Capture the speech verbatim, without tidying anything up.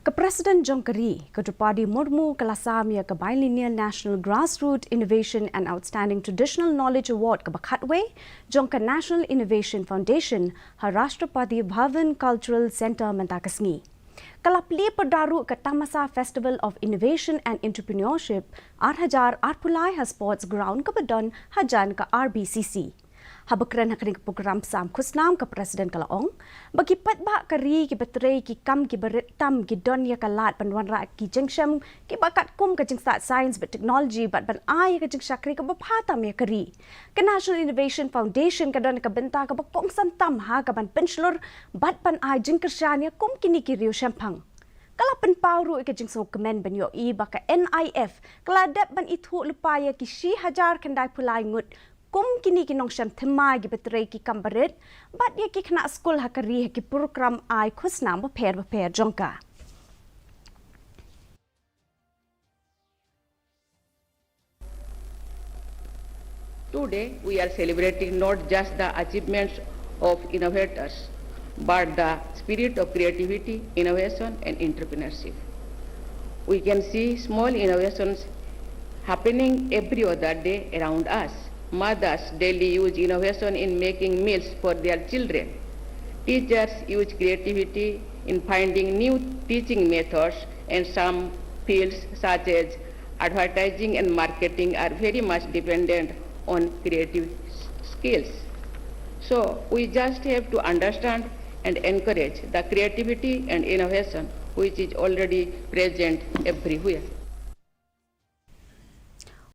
Ka President jong ka ri, ka Droupadi Murmu, ka la sam ïa ka Biennial National Grassroots Innovation and Outstanding Traditional Knowledge Award kaba khatwei jong ka National Innovation Foundation ha Rashtrapati Bhavan Cultural Centre mynta ka sngi. Ka la plie pyrda ruh ka Tamasa Festival of Innovation and Entrepreneurship ar hajar arphew lai ha Sports Ground kaba don hajan ka R B C C. Haba kren ha kane ka program sam khusnam, ka President ka la ong ba ki paidbah ka ri kiba trei ki kam kiba rit tam ki don ïa ka lad ban wanrah ki jingshem kiba katkum ka jingstad science bad technology bad ban ai ïa ka jingshakri kaba bha tam ïa ka ri. Ka National Innovation Foundation ka don ka bynta kaba kongsan tam ha kaban pynshlur bad ban ai jingkyrshan ïa kum kine ki riew shemphang. Ka la pynpaw ruh ïa ka jingsngewkmen ban ïohi ba ka N I F ka la dep ban ithuh lypa ïa ki shi hajar khyndai phew lai ngut kum kine ki nongshem thymmai kiba trei ki kam barit bad ïa ki khynnah skul ha ka ri ha ki program ai khusnam bapher bapher jong ka. Today, we are celebrating not just the achievements of innovators, but the spirit of creativity, innovation, and entrepreneurship. We can see small innovations happening every other day around us. Mothers daily use innovation in making meals for their children. Teachers use creativity in finding new teaching methods, and some fields such as advertising and marketing are very much dependent on creative s- skills. So we just have to understand and encourage the creativity and innovation which is already present everywhere.